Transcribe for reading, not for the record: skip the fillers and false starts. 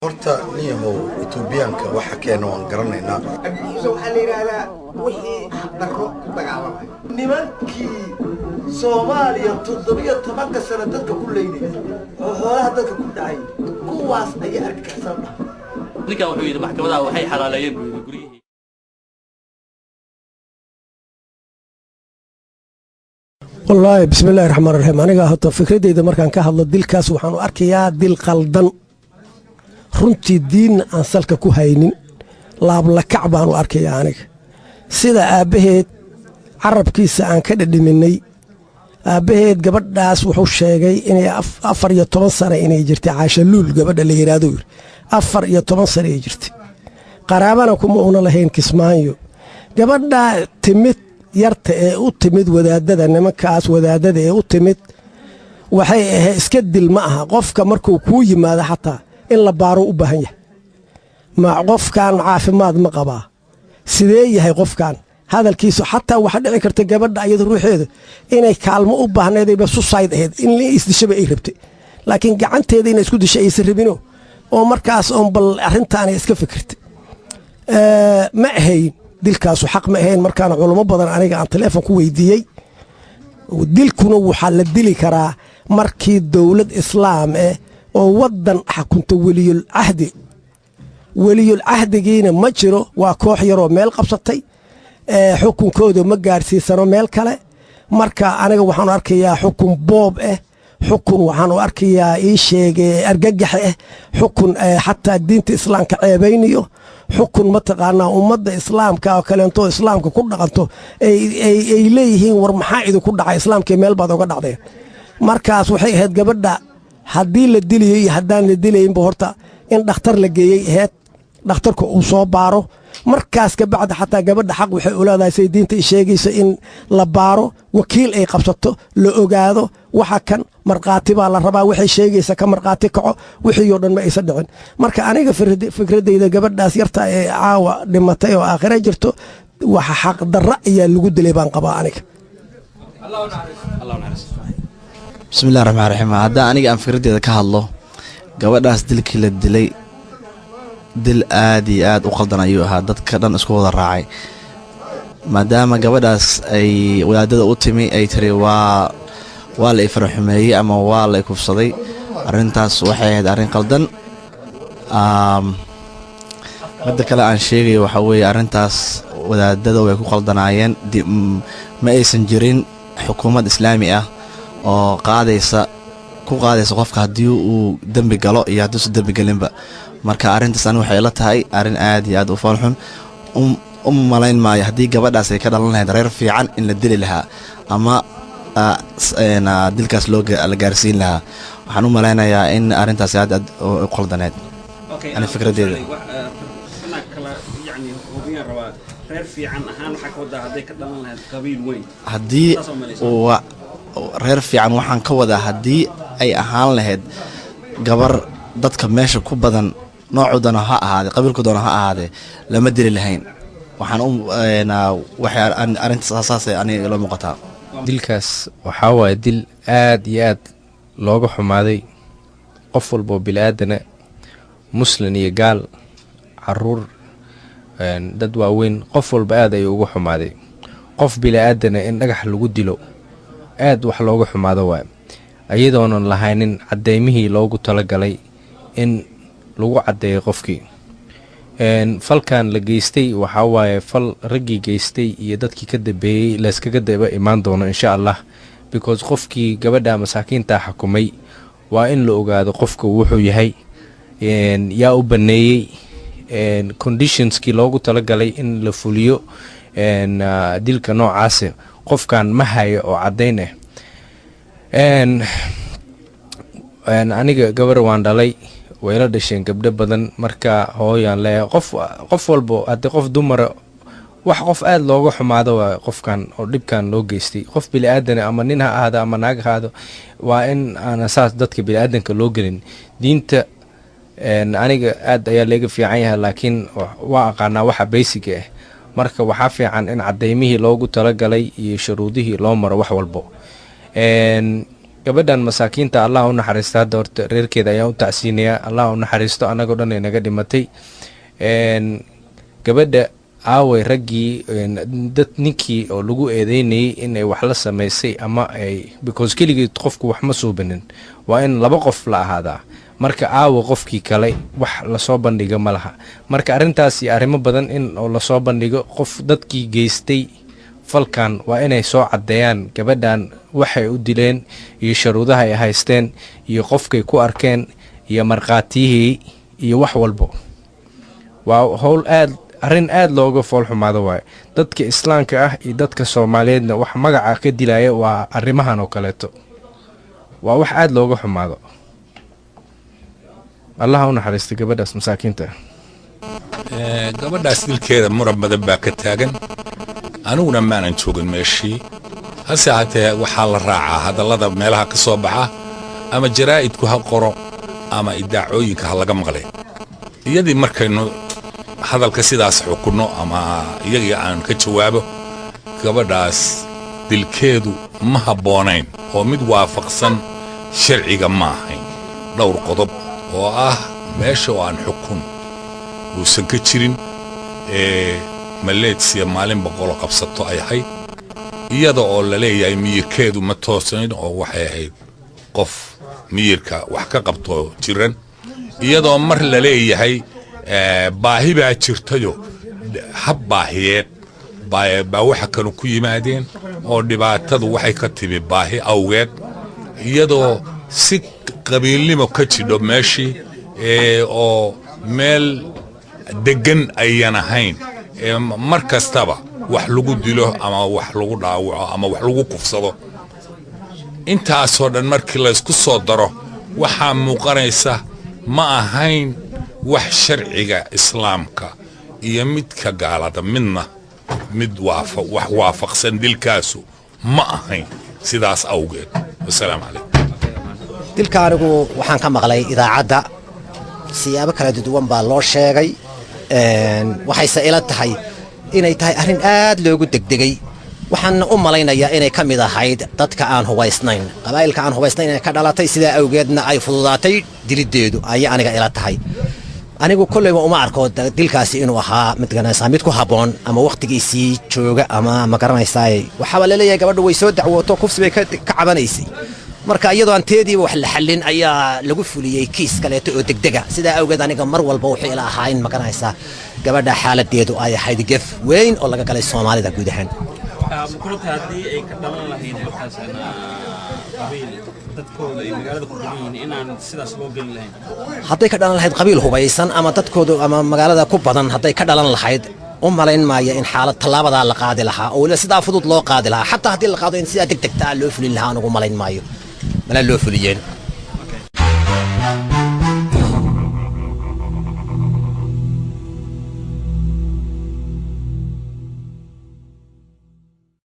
Horta ninyahow, Etoobiyaanka waxa keena waan garanaynaa. Argagixiso waxaa la yidhaahdaa wixii xaqdarro ku dagaalamay. Nimankii Soomaaliya 17-ka sano dadka ku leynay oo xoolaha dadka ku dhacay, kuwaas ayaa argagixisan dhaha. Ninkan wuxuu yidhi maxkamadaha waxay xalaaleeyeen, buu yidhi, guryihii. Wallaahi, bismi illaahi raxmaan raxiim. Aniga horta fikradeyda markaan ka hadlo dilkaas, waxaan u arkayaa dil qaldan runtii, diinna aan salka ku haynin, laablakac baan u arkayaa aniga. Sida aabbaheed carabkiisa aan ka dhadhiminay, aabbaheed gabadhaas wuxuu sheegay inay 14 sano inay jirtay. Caashaluul gabadha la yidhaahdo, yidhi 14 sano ay jirtay, qaraabana kuma una lahayn Kismaayo. Gabadhaa timid yarta ee u timid wadaadada, nimankaas wadaadada ee u timid, waxay ahayd iska dil ma aha. Qofka markuu kuu yimaado xataa in la baaro u baahan yahay. Ma qofkan caafimaad ma qabaa? Sidee yahay qofkan hadalkiisu? Xataa waxaa dhici karta gabadha iyada ruuxeeda inay kaalmo u baahneedayba, suicide ahayd, in la isdishaba ay rabtay, laakiin gacanteeda inay isku dishay aysan rabino, oo markaas oon bal arrintaanay iska fikirtay. Ma ahayn dilkaasu, xaq ma ahayn. Markaana culamo badan aniga aan teleefon ku weydiiyey, dilkuna waxaa la dili karaa markii dowlad islaam ah oo waddan xakunta, weliyul cahdi. Weliyul cahdigiina ma jiro, waa koox yaroo meel qabsatay, xukunkooda ma gaadhsiisano meel kale. Marka aniga waxaan u arkayaa xukun boob ah, xukun waxaan u arkayaa ii sheege argagax ah, xukun xataa diinta islaamka ceebaynayo, xukun mataqaanaa ummadda islaamka oo kaleento islaamka ku dhaqanto ay leeyihiin: "War maxaa idinku dhacay? Islaamkii meel baad oga dhacdeen." Markaas waxay ahayd gabadha haddii la dilayo iyo haddaan la dilayinba horta in dhakhtar la geeyey ahayd, dhakhtarka uu soo baaro. Markaas ka bacdi xataa gabadha xaq waxay u leedahay, say diinta sheegayso, in la baaro, wakiil ay qabsato, la ogaado waxa kan. Markhaati baa la rabaa, waxay sheegaysa ka markhaati kaco. Wixii oo dhan ma aysan dhicin. Marka aniga fikradeyda, gabadhaas yarta ee caawa dhimatay oo aakhira jirto, waxa xaqdarra ayaa lagu dilay baan qabaa aniga. Bismillahi raxmaan raxiim. Haddaa aniga aan fikraddeeda ka hadlo, gabadhaas dilkii la dilay dil aad iyo aad u qaldan ayuu ahaa, dadka dhan isku wada raacay, maadaama gabadhaas ay wadaadada u timi, ay tiri waa la ifaraxumeeyey ama waa la ikufsaday. Arrintaas waxay ahayd arrin qaldan. Midda kale aan sheegayo waxaa weeye, arrintaas wadaadada way ku qaldanaayeen. Ma aysan jirin xukuumad islaami ah oo qaadaysa ku qaadaysa qofka haddii uu dembi galo iyo hadduusan dembi gelinba. Marka arrintaas ani waxay ila tahay arrin aad iyo aad u foolxun. U malayn maayo haddii gabadhaas ay ka dhalan lahayd reer fiican in la dili lahaa ama dilkaas loo la gaarsiin lahaa. Waxaan u malaynayaa in arrintaasi aad aad u qaldaneed ani fikraddeeda. Yani hubiyaan rabaa, reer fiican ahaan waxaa ka wadaa hadday ka dhalan lahayd qabiil weyn? Haddii reer fiican waxaan ka wadaa haddii ay ahaan lahayd gabar dadka meesha ku badan, noocu doona ha ahaadee, qabiilku doona ha ahaadee, lama dili lahayn. Waxaan u waxay arrintaas saasay aniga ila muuqataa. Dilkaas waxaa waaye dil aad iyo aad looga xumaaday. Qof walba oo bili-aadana, muslin iyo gaal, caruur, dad waaweyn, qof walba aad ayuu uga xumaaday. Qof bili-aadana in dhagax lagu dilo aad wax looga xumaado waay, iyadoonan lahaynin caddeymihii loogu talagalay in lagu caddeeyo qofkii. Falkan la geystay waxaa waaye fal raggii geystay iyo dadkii ka dambeeyey layskaga daba imaan doono, insha Allah, because qofkii gabadha masaakiinta xukumay waa in la ogaado qofka wuxuu yahay, yaa u baneeyey, conditionskii loogu talagalay in la fuliyo dilka noocaasi qofkan ma hayo oo caddayn ah. Aniga gabar waan dhalay, wayla dhasheen gabdho badan. Marka hooyaan leeyahay, qof walbo haddii qof dumara, wax qof aada looga xumaado waa qofkan oo dhibkan loo geystay. Qof bili-aadana, ama nin ha ahaado ama naag ha ahaado, waa in aana saas dadka bili-aadanka loo gelin. Diinta aniga aad ayaa leega fiican yahay, laakiin waa aqaanaa waxa basic ah. Marka waxaa fiican in cadeymihii loogu talagalay iyo shuruudihii loo maro wax walbo. Gabadhan masaakiinta Allah u naxariista. Hadda horta reerkeeda ayaan u tacsiinayaa. Allah u naxariisto, annagoo dhan ay naga dhimatay. Gabadha aaway raggii, dad ninkii oo lagu eedeynayay inay wax la samaysay ama ay, because keligeed qofku wax ma suubinin, waa in laba qof la ahaadaa. Marka aawa qofkii kale? Wax lasoo bandhiga ma laha. Marka arrintaas iyo arrimo badan in oo lasoo bandhigo qof dadkii geystay falkan, waa inay soo caddeeyaan gabadhan waxay u dileen iyo sharuudaha ay haysteen iyo qofkay ku arkeen iyo markhaatiyihii iyo wax walbo. Waa howl aad, arrin aada looga foolxumaado waaye. Dadka Islaamka ah iyo dadka Soomaaliyeedna wax magaca ka dilaya waa arrimahan oo kaleeto. Waa wax aada looga xumaado. Allaha u naxariista gabadhaas masaakiinta. Gabadhaas dilkeeda muran badan baa ka taagan. Aniguna maanan joogin meeshii, hase haatee waxaa la raacaa hadallada meelaha ka soo baxa, ama jaraa'idku ha qoro ama idaacooyinka ha laga maqlay. Iyadii markaynu hadalka sidaas xukunno ama iyagii aan ka jawaabo, gabadhaas dilkeedu ma habboonayn oo mid waafaqsan sharciga ma ahayn. Dhowr qodob oo ah meesha oo aan xukun uusan ka jirin, ee maleedsiya maalin boqolo qabsato ay ahayd, iyada oo la leeyahay miyirkeedu ma toosnayn oo waxay ahayd qof miyirka wax ka qabto jiran, iyadoo mar la leeyahay baahi baa jirtayo, hab baahiyeed baa waxa kanu ku yimaadeen oo dhibaatadu waxay ka timi baahi awgeed, iyadoo si qabiilnimo ka jidho meeshii oo meel deggan ayan ahayn, mar kastaba wax lagu dilo ama wax lagu dhaawaco ama wax lagu kufsado. Intaasoo dhan markii laysku soo daro, waxaa muuqanaysa ma ahayn wax sharciga Islaamka iyo midka gaalada midna mid wax waafaqsan dilkaasu ma ahayn. Sidaas awgeed, wasalaamu calaykum. Dilka anigu waxaan ka maqlay idaacadda. Siyaabo kala duwan baa loo sheegay. Waxayse ila tahay inay tahay arrin aad loogu degdegay. Waxaana u malaynayaa inay ka mid ahayd dadka aan hubaysnayn, qabaa'ilka aan hubaysnayn inay ka dhalatay. Sidaa awgeedna ay fududaatay diliddeedu ayay aniga ila tahay. Anigu kolleyba uma arko dilkaasi inuu ahaa mid garanaysaa mid ku habboon ama wakhtigiisii jooga ama ma garanaysaa. Waxaaba laleeyahay gabadhu way soo dacwooto, kufsi bay ka cabanaysay. Marka iyadoo aan teediiba wax la xallin ayaa lagu fuliyey kiis kaleeto oo degdega. Sidaa awgeed aniga mar walba wuxuu ila ahaa in ma garanaysaa gabadha xaaladeedu ay ahayd gef weyn oo laga galay Soomaalida guud ahaan. Makulata haddii ay ka dhalan lahayd markaas qabiil dadkooda ay magaalada ku badan yihiin inaan sidaas loo geli lahayn? Hadday ka dhalan lahayd qabiil hubaysan ama dadkoodu ama magaalada ku badan hadday ka dhalan lahayd, u malayn maayo in xaalad tallaabadaa la qaadi lahaa oo weliba sidaa fudud loo qaadi lahaa. Xataa haddii la qaado, in sidaa deg degta ah loo fulin lahaa anugu malayn maayo, mana loo fuliyeen.